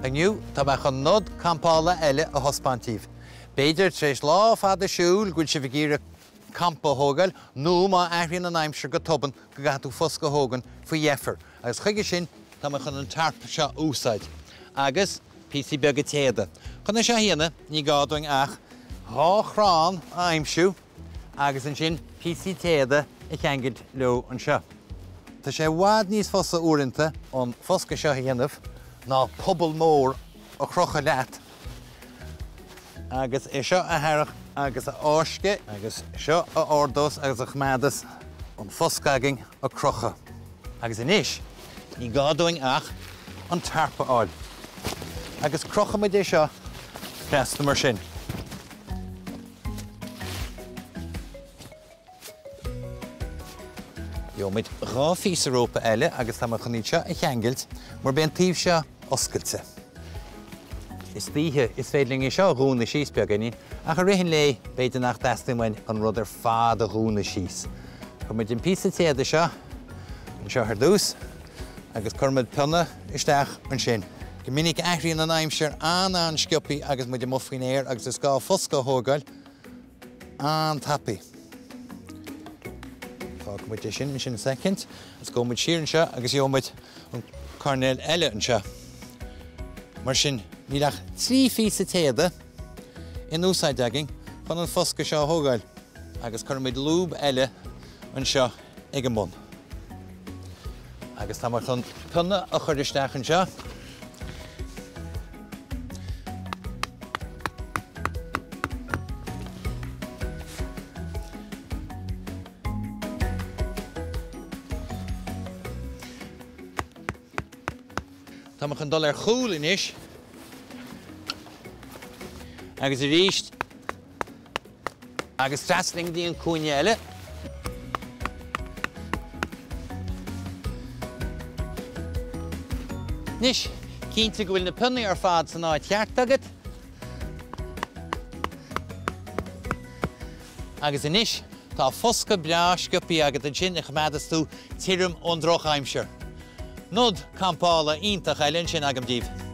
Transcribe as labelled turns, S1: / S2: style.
S1: Inniu tá mé chun nod campála eile a thaispeáint daoibh. B'fhéidir tar éis lá fada siúil go bhfuil sibh ag iarraidh campa a thógáil nó má athraíonn an aimsir go tobann go gcaithfidh tú foscadh a thógaint faoi dheifir. Agus chuige sin tá mé chun an tarp seo a úsáid. Agus píosaí beaga téada. Chun é seo a dhéanamh ní gá dúinn ach 2 chrann a aimsiú agus ansin píosaí téada a cheangailt leo anseo. Tá sé i bhfad níos fusa uaireanta an foscadh seo a dhéanamh ná puball mór a chrochadh leat agus é seo a tharrac agus a fháisceadh agus seo a ardós agus a choimeádas an foscadh againn ag crochadh. Agus anois, ní gá dúinn ach an tarp a fháil. Agus crochfaidh muid é seo trasna mar sin. Gheobhaimid 2 phíosa rópa eile agus tá mé chun iad seo a cheangailt mar beidh an taobh seo oscailte. Istoíche is féidir linn é seo a dhúnadh síos beagáinín ach i rith an lae b'fhéidir nach dteastaíonn uainn an rud ar fad a dhúnadh síos. Cuirfimid an píosa téada seo anseo ar dtús agus cuirfimid pionna isteach ansin. Go minic athraíonn an aimsir an-an-sciobthaí agus muid amuigh faoin aer agus is gá foscadh a thógáil. an-tapaidh. Fágfaidh muid é sin ansin soicind agus gabhfaidh muid siar anseo agus gheobhaidh muid an coirnéal eile anseo. Mar sin, níl ach 3 phíosa téada in úsáid againn chun an foscadh seo a thógáil. Agus cuirfidh muid lúb eile anseo ag an mbun. Agus tá muid chun pionna a chur isteach anseo. Tá mé chun dul ar chúl anois agus arís. Agus trasna go dtí an cúinne eile. Anois, cinnte go bhfuil na pionnaí ar fad san áit cheart agat. Agus anois, tá foscadh breá sciobthaí agat ansin a choimeádas tú tirim ón drochaimsir. Nod campála iontach eile ansin agam daoibh.